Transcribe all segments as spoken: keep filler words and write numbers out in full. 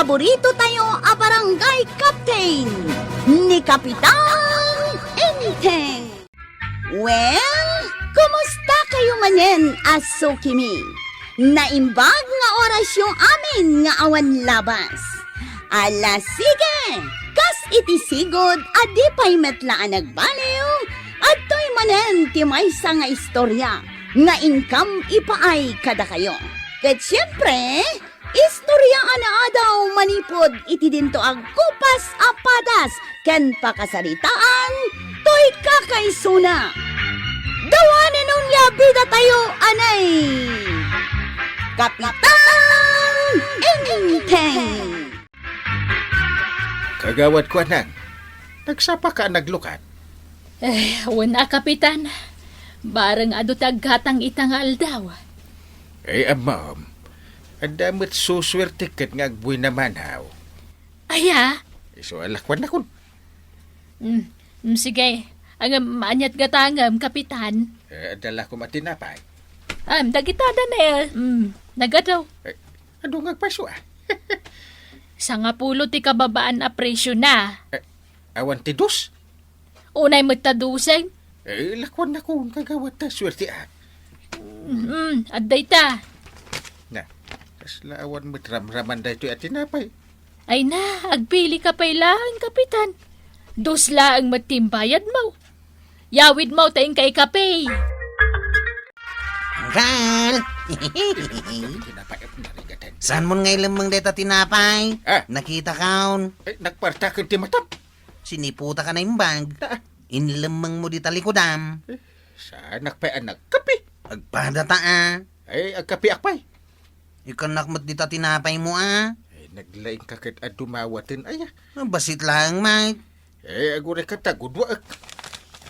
Paborito tayo a barangay captain, ni Kapitan Enteng. Well, kumusta kayo manen a sukimi? Naimbag nga orasyo amin nga awan labas. Ala, sige! Kas iti sigud a di pay met la a nagbaliw, adtoy manen ti maysa nga istorya nga inkam ipaay kadakayo. Ket siempre, istorya a naadaw manipud iti dinto agkupas a padas ken pakasaritaan toy kakaisuna. Dawanen onya bida tayo, anay! Kapitan Enteng! Kagawad Kuanang, nagsapa ka a naglukat? Eh, wen a, Kapitan. Bareng adu ti aggatang ita nga aldaw. Ay, ammom, adda met susuertek ket nga agbuenamanaw. Aya? Isu a lakuannakon. Mm, mm, sige. Ngem, aniat gatangem, Kapitan? Eh, adda lakom a tinapay. Am, dagita da ne. Mm, nagadaw. Eh, adu nga agpayso, a? Sangapulo ti kababaan a presyo na. Eh, awan ti dos? Unay met ta duseng. Eh, lakuannakon, kagawad, ta suerteak. Mm, adda ita. Na, kasla awan met ramraman daytoy a tinapay. Ay na, agpili ka pay laeng, Kapitan. Dos laeng met ti imbayadmo. Yawidmo ta inka ikape. Uncle! Tinapay, narigaten. Saanmon nga ilemmeng dayta tinapay? Ah. Nakitakaon. Eh, nagpartaken ti matam. Siniputaka naimbag. Ah. Inlemmengmo dita likudam. Eh, saanak pay a nagkape. Agpadata, a. Ay, agkapeak pay. Ikannak met dita tinapaymo, a. Ay, naglaingka ket a dumawaten, aya. Ah, bassit laeng, Mike. Eh, aguray ka ta, gudwaek.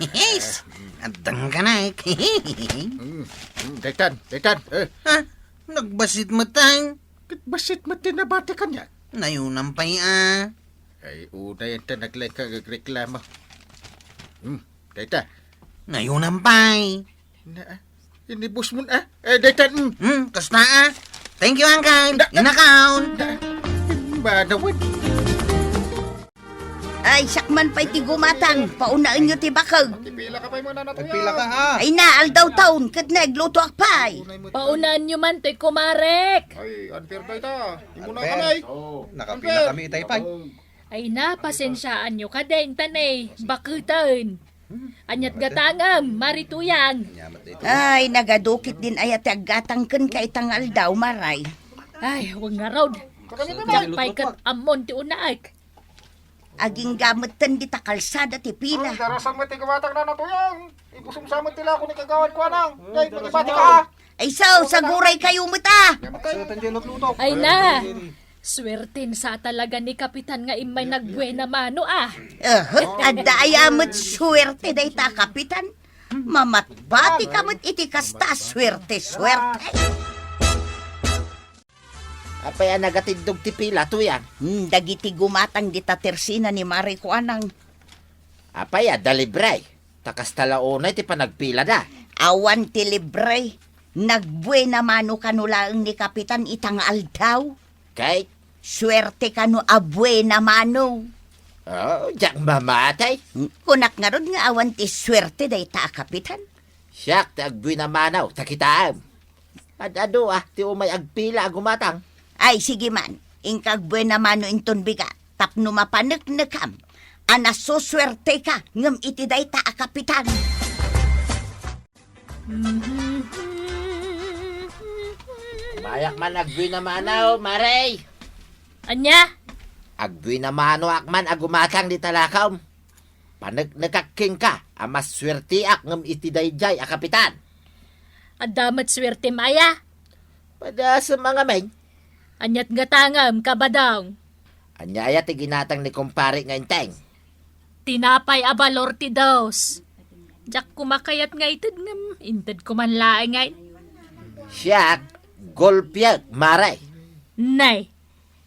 Hihis! Addang ka, Mike. Mm, mm, daytan, daytan, eh. Ah, nagbassit met, ay. Ket bassit met ti nabati kaniak. Nayunam pay, a. Ay, unay anta naglaing ka agreklamo. Hmm, dayta. Nayunam pay. Na, ah, inibusmon, a. Eh, daytan, hmm. Hmm, kasta, a. Thank you, Uncle. Da-, Inakaon. Da-, Manawid. Ay, siak man pay ti gumatang. Paunaenyo ti bakeg. Agpila ka pay, mana, natuya. Agpila ka, a. Ay na, aldaw taon, ket naglutoak pay. Paunaenyo man toy kumarek. Ay, unfair dayta. Unfair. Imuna kami. Oh. Nakapila kami itay pay. Ay na, pasensiaanyo kadin, ta ne, baketen. Aniat gatangem, Mari Tuyang? Ay, nagadu ketdin aya ti aggatang kenka ita nga aldaw, Maray. Ay, wen ngarud. Diak pay ket ammon ti unaek. Agingga metten dita kalsada ti pila. Hmm, darasam met ti gumatang, Nana Tuyang. Ibusum sa met ti lako ni Kagawad Kuanang. Ay, pagibati ka, a. Ay, so, saguray kayo met, a. Ay na. Suerten sa talaga ni Kapitan nga immay nagbuena mano, a. Eh, adda aya met suerte dayta, Kapitan? Mamatbati ka met iti kasta a suerte, suerte. Apay a nagatiddog ti pila, Tuyang? Hmm, dagiti gumatang dita tersina ni Mari Kuanang. Apay a, adda libre? Ta kasta la unay ti panagpilada. Awan ti libre. Nagbuena mano kano laeng ni Kapitan ita nga aldaw. Kay? Suerte kano a buena mano. Oh, diak mamati. Hmm, kunak ngarud nga awan ti suerte dayta a Kapitan. Siak ti agbuena mano, ta kitaem. Ad-adu, a, ti umay agpila a gumatang. Ay, sige man. Inka agbuena mano inton bigat tapno mapaneknekam a nasusuerteka ngem iti dayta a Kapitan. Mayak man agbuena mano, Mare. Ania? Agbuena manoak man a gumatang dita lakaw. Paneknekak kenka a masuerteak ngem iti daydiay a Kapitan. Adda met suertem aya? Padasem a ngamin. Aniat gatangem, Kabadong? Ania aya ti ginatang ni kumpare nga Enteng? Tinapay a balor ti dos. Diak koma kayat nga ited ngem intedko man laeng ngay. Siak, golpiek, Mare. Nay,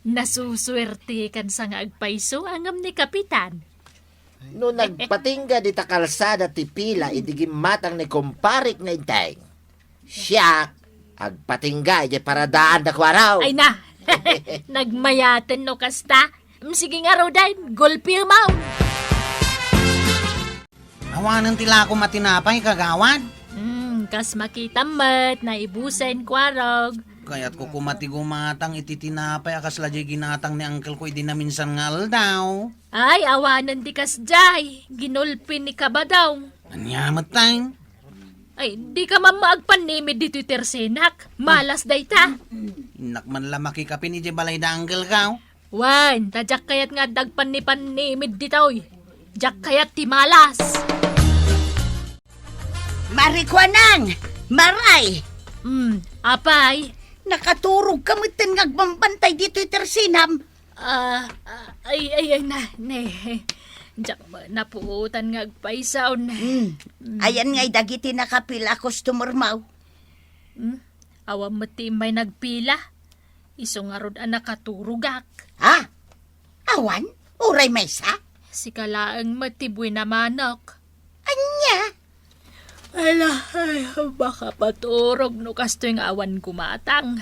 nasusuertekan sa nga agpayso a ngem ni Kapitan. No nagpatingga dita kalsada ti pila idi gimmatang ni kumparek nga Enteng, siak, agpatingga idiay paradaanda, kuaraw. Ay na, Nagmayaten no kasta. Mm, sige ngaruden, gulpimon. Awanen ti lakom a tinapay, kagawad? Hmm, kas makitam met, naibusen, Kuarog. Kayatko koma ti gumatang iti tinapay a kasla diay ginatang ni uncle ko idi naminsan nga aldaw. Ay, awanen ti kasdiay. Ginulpi ni Kabadong. Ania met, tay? Ay, di ka man maagpannimid ditoy tersenak. Malas dayta. Innak man la makikapin idiay balay da uncle ko. Wen, ta diak kayat nga adda agpannipannimid ditoy. Diak kayat ti malas. Mari Kuanang! Maray! Hmm, apay? Nakaturog ka metten nga agbambantay ditoy tersenam. Ah, ah, ay, ay, ay, na, ne. Diak ma-, napuotan nga agpaysaon. Hmm. Hmm. Ayan ngay dagiti nakapila a customer mo. Hmm? Awan met ti immay nagpila. Isu ngarud a nakaturogak. Ha? Awan? Uray maysa? Sika laeng met ti buena manok. Ania? Ala, ay, makapaturog no kastoy nga awan gumatang.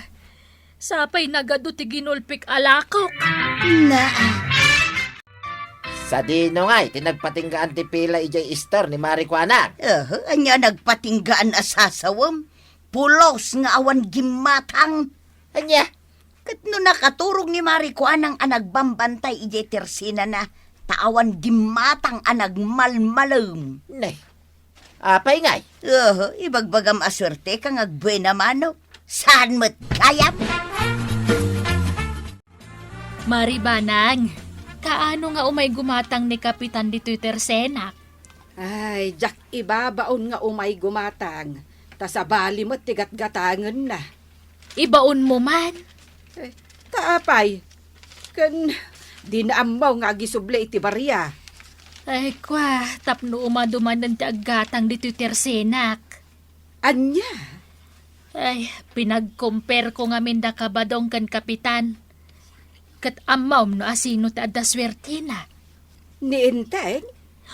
Sapay nagadu ti ginulpik a lakok. Na. Sadino ngay ti nagpatinggaan ti pila idiay istor ni Mari Kuanang? Aha, ania nagpatinggaan a sasawem? Pulos nga awan gimmatang. Ania? Ket no nakaturog ni Mari Kuanang a nagbambantay idiay tersenana, ta awan gimmatang a nagmalmalem. Ne, apay ngay? Oho, ibagbagam a suerteka nga agbuena mano. Saan met gayam? Mari Banang, kaano nga umay gumatang ni Kapitan ditoy tersenak? Ay, diak ibabaon nga umay gumatang, ta sabali met ti gatgatangenna. Ibaonmo man? Eh, ta apay? Ken dina ammo nga agisubli iti baria. Ay, kwa, tapno umadu manen ti aggatang ditoy tersenak. Ania? Ay, pinag-compare ko ngamin da Kabadong ken Kapitan. Ket ammom no asino ti adda suertena? Ni Enteng?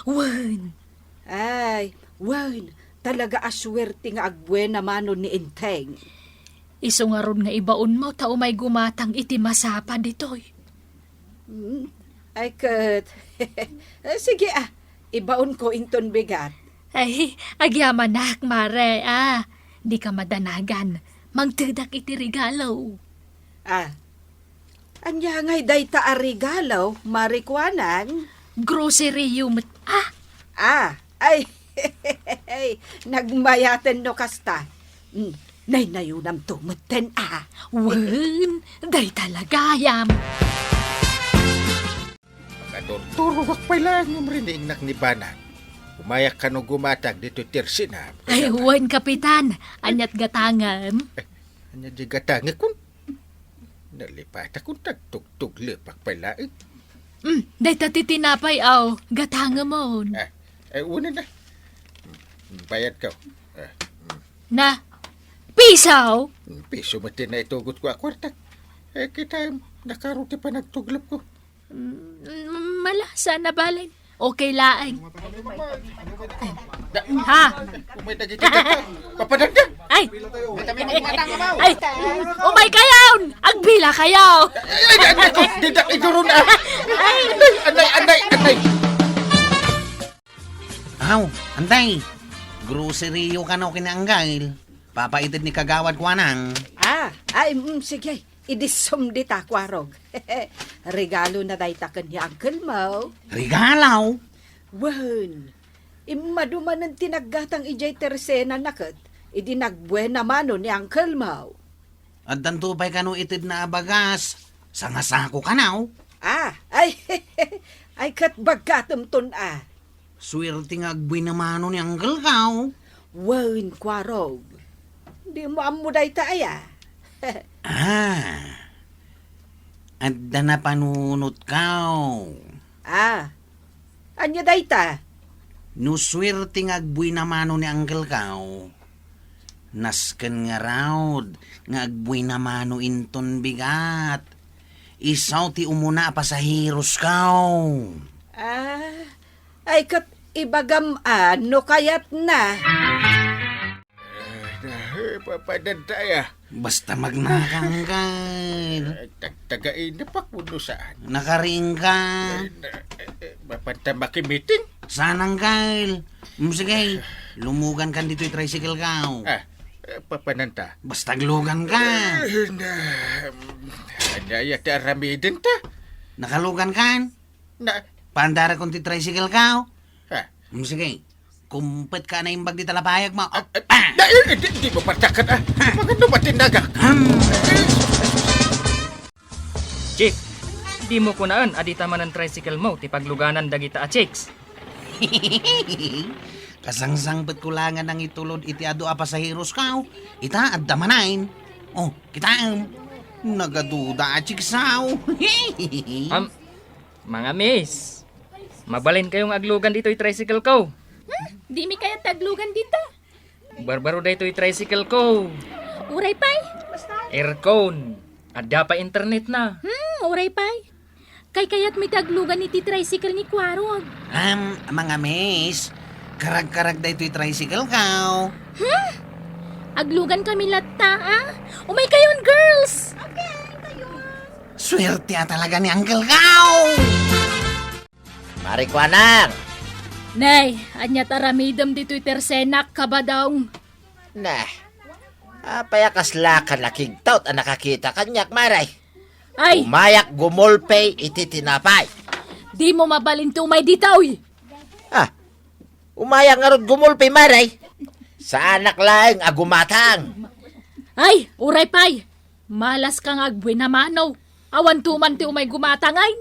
Wen. Ay, wen. Talaga a suerte nga agbuena mano ni Enteng. Isu ngarud nga ibaonmo ta umay gumatang iti masapa ditoy. Mm, ay ket, eh, sige, ah, ibaonko inton bigat. Ay, agyamanak, Mare, ah. Di ka madanagan. Mangtedak iti regalo. Ah, ania ngay dayta a regalo, Mari Kuanang? Grocery met, ah. Ah, ay, nagmayaten no kasta. Mm, naynayonamto metten, ah. Wen, dayta la gayam. Makaturturogak pay laeng ngem riniingnak ni Banang. Umayak kano gumatang ditoy tersenam. Ay, wen, Kapitan. Aniat gatangem? Eh, ania di gatangekon? Nalipatakon ta agtugtuglepak pay laeng. Mm, dayta ti tinapay, aw, gatangemon. Ah, eh, una na. Mm, bayad ka. Ah, mm. Na, piso? Mm, piso met ti naitugotko a kuarta. Eh, kita, nakaro ti panagtuglepko. Mm, malasa na balen. Okay laeng. Da-, ha? Umay dagiti dagta. Papadagdag. Ay. Ay, umay kayon. Agpila kayo. Ay, ay, ay, ay, di, di, ituron, ah. Ay. Anay, anay, anay. Aw, antay. Grocery yo kano kinaanggal. Papaited ni Kagawad Kuanang. Ah, ay, mm, sige. Idissum dita, Kuarog. Regalo na dayta ken ni uncle mo. Regalo? Wen, immadu manen ti naggatang idiay tersenana ket idi nagbuena mano ni uncle mo. Addanto pay kano itedna a bagas, sangasako kanaw? Ah, ay, ay ket baggatemton a. Suerte nga agbuina mano ni Uncle Kao. Wen, Kuarog. Dimo ammo dayta aya? Ah, adda napanunot Kao. Ah, ania dayta? No suerte nga agbuina mano ni Uncle Kao, nasken ngarud nga agbuina mano inton bigat. Isu ti umuna a pasaheros Kao. Ah, ay ket ibagam a no kayatna. Eh, Papananta aya. Basta magnaka, Uncle. Eh, tag-, taga-ina pa kuno saan? Nakariing ka. Eh, na, eh, eh, mapanta makimiting? Saan, Uncle? Mm, sige, lumugan kan ditoy tricycle ka, oh. Ah, eh, papananta? Basta aglugan ka. Eh, na, mm, anya ya ti aramiden ta? Nakalugan kan? Na, Pandarakon ti tricycle ka, oh. Ha? Mm, sige. Kumpet ka na imbag di talapayag mo. Ah, ah, ah! Na, eh, eh, di, di mo partakan, ah. Magano ba tinagak? Hmm. Chief, di mo kunaen a dita manen tricycle mo ti pagluganan dagita a chicks. Kasangsangpet ko la nga nangitulod iti adu a pasaheros ka, oh. Ita, adda manen. Oh, kitaem. Nagaduda a chicks, oh. Am, Mga miss, mabalinkayo nga aglugan ditoy tricycle ko. Hmm? Dimi kayat aglugan dita? Barbaro daytoy tricycle ko. Uray pay? Aircon. Adda pay internet na. Hmm, uray pay. Kaykayatmi ti aglugan iti tricycle ni Kuarog. Am, mga miss, karagkarag daytoy tricycle ko. Hmm? Aglugan kami latta, ah? Umay kayon, girls! Okay, kayon. Suerte a talaga ni Uncle Kao! Mari Kuanang! Nay, ania ti aramidem ditoy tersenak, Kabadong? Nah, apay a kasla ka nakigtaw a nakakita kaniak, Mare? Ay! Umayak gumulpi iti tinapay. Dimo mabalin ti umay ditoy? Ah, umayak ngarud gumulpi, Mare. Saanak laeng a gumatang. Ay, uray pay! Malas ka nga agbuena mano. Awan tuman ti umay gumatang, ay.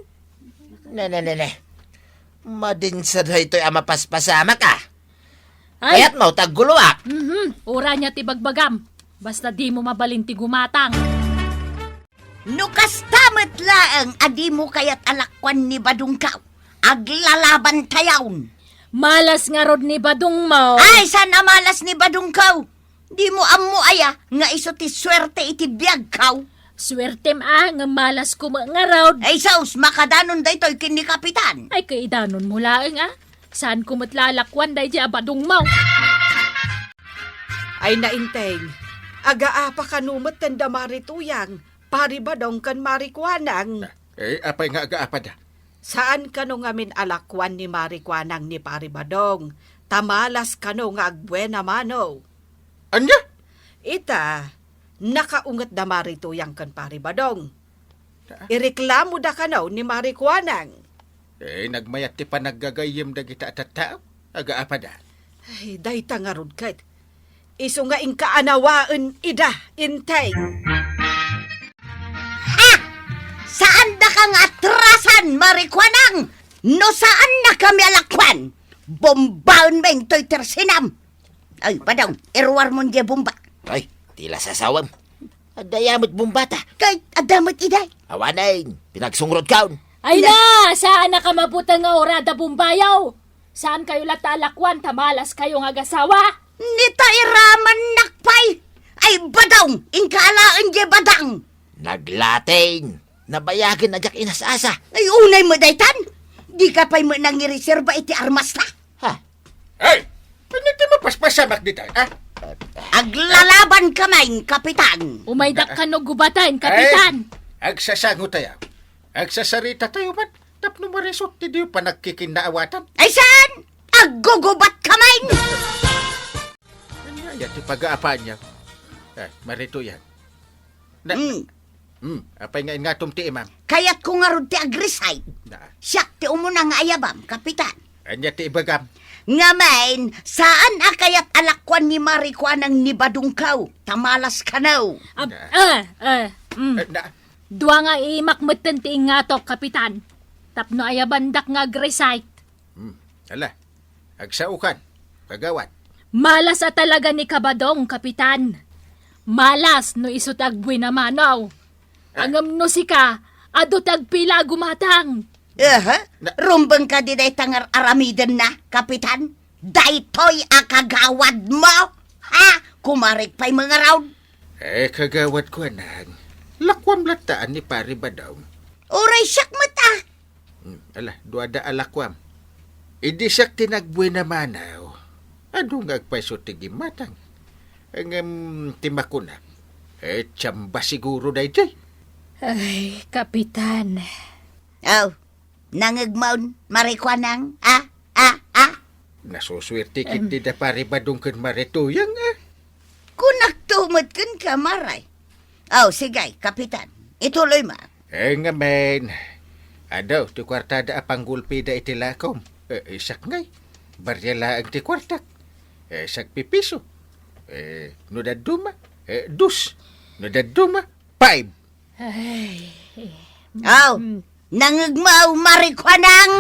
Ne, ne, ne, ne. Madin sa daytoy a mapaspasamak, ah. Ay. Kayatmo ti agguloak. Mhm. Uray ania ti bagbagam. Basta dimo mabalin ti gumatang. No kasta met laeng a dimo kayat a lakuan ni Badong Kao, aglalabantayon. Malas ngarud ni Badong mo. Ay, saan a malas ni Badong Kao? Dimo ammo aya nga isu ti suerte iti biag, Kao? Suertem a, ngem malas koma ngarud. Ay, sus, makadanon daytoy ken ni Kapitan. Ay, kaidanon mo laeng a. Saan ko met lalakuan daydi a Badong mo? Ay, nainteng. Agaapa kano met ti da Mari Tuyang, Pari Badong ken Mari Kuanang? Eh, apay nga agaapada? Saan kano ngamin a lakuan ni Mari Kuanang ni Pari Badong, ta malas kano nga agbuena mano. Ania? Ita, nakaunget da Mari Tuyang ken Pari Badong. Ah? Ireklamoda kano ni Mari Kuanang. Eh, nagmayat ti panaggagayyem dagita a tattao. Agaapada? Ay, dayta ngarud ket. Isu nga inkaanawaen ida, inteng. Ha! Saandaka nga atrasan, Mari Kuanang! No saannakami a lakuan, bombaenmi intoy tersenam! Ay, Badong, iruarmon diay bomba. Ay, ti la sasawem. Adda aya met bombata. Kay, adda met iday. Awanen, pinagsungrodkon. Ay na, saannak a mabuteng nga urada bombayo. Saankayo latta a lakuan ta malaskayo nga agasawa. Nita iramannak pay. Ay, Badong, inka alaen diay badang. Naglating. Nabayagen a diak inas-asa. Ay, unay met daytan. Dika pay met nangireserba iti armasta. Ha? Ay, ania ti mapaspasamak dita, ha? Aglalaban kami, Kapitan. Umaydak kano gubaten, Kapitan. Ay, agsasangotayo. Agsasarita tayo man, tapno marisot ti diyo panagkikinnaawatan. Ay, saan? Aggugubat kami! Ania, aya ti pagaapanyo? Eh, Mari Tuyang. Na, Hmm. Hmm, apay nga ingatom ti imam? Kayatko ngarud ti agreside. Na. Siak ti umuna nga ayabam, Kapitan. Ania ti ibagam? Ngamin, saan a kayat a lakuan ni Mari Kuanang ni Badong Kao, ta malas kano. Ab-, Na. ah, ah, mm. Eh, na. Dua nga iimak metten ti ingatok, Kapitan. Tapno ayabandak nga agreside. Hmm. Ala, agsaokan, kagawad. Malas a talaga ni Kabadong, Kapitan. Malas no isu ti agbuena mano. Ah. Ngem no sika, adu ti agpila a gumatang. Aha, Na- rumbeng kadi dayta nga ar-, aramidenna, Kapitan? Daytoy a kagawad mo? Ha? Kumarik pay mangarud? Eh, kagawad ko, anak. Lakuam latta ni Pari Badong. Uray siak met, ah. Hmm, ala, duada a lakuam. Idi siak ti nagbuena mano, adu nga agpayso ti gimmatang. Ngem ti makuna, eh, tsamba siguro daytoy. Ay, Kapitan. Aw, nangngegmawon, Mare Kuanang? Ah, ah, ah? Nasusuerti Em. Ketdi da Pare Badong ken Mare Tuyang, ah. Kunakto met kenka, Mare. Aw, sige, Kapitan. Ituloymo. Eh, ngamin, adu ti kuartada a panggulpida iti lakom. Eh, isak ngay, barria laeng ti kuartak. Eh, sagpipiso. Eh, no dadduma, eh, dos. No dadduma, five. Ay. Aw, mm. Nangngegmaw, Mare Kuanang!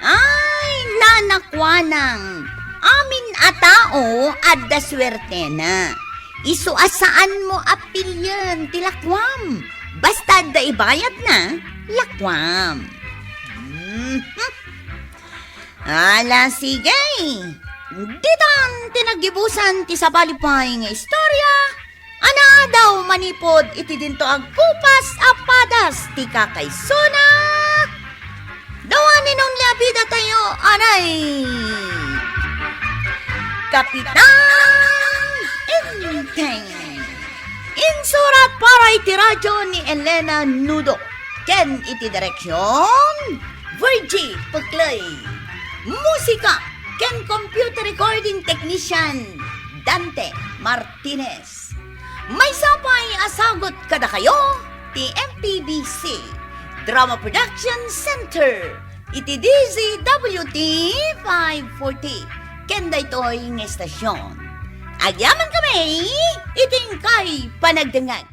Ay, Nana Kuanang, amin a tao adda suertena. Isu a saanmo a pilien ti lakuam. Basta adda ibayadna, lakuam. Mhm. Ala, sige. Ditan ti naggibusan ti sabali pay nga istorya a naadaw manipud iti dinto agkupas a padas ti kakaisuna. Dua ni Nonle a bidatayo, anay, Kapitan Enteng. Insurat para iti radyo ni Elena Nudo. Ken iti direksyon, Virgie Peclay. Musika ken computer recording technician, Dante Martinez. Maysa pay a sagut kadakayo ti M P B C Drama Production Center iti D Z W T five forty. Ken daytoy nga estasyon, agyaman kami iti inkay panagdengngeg.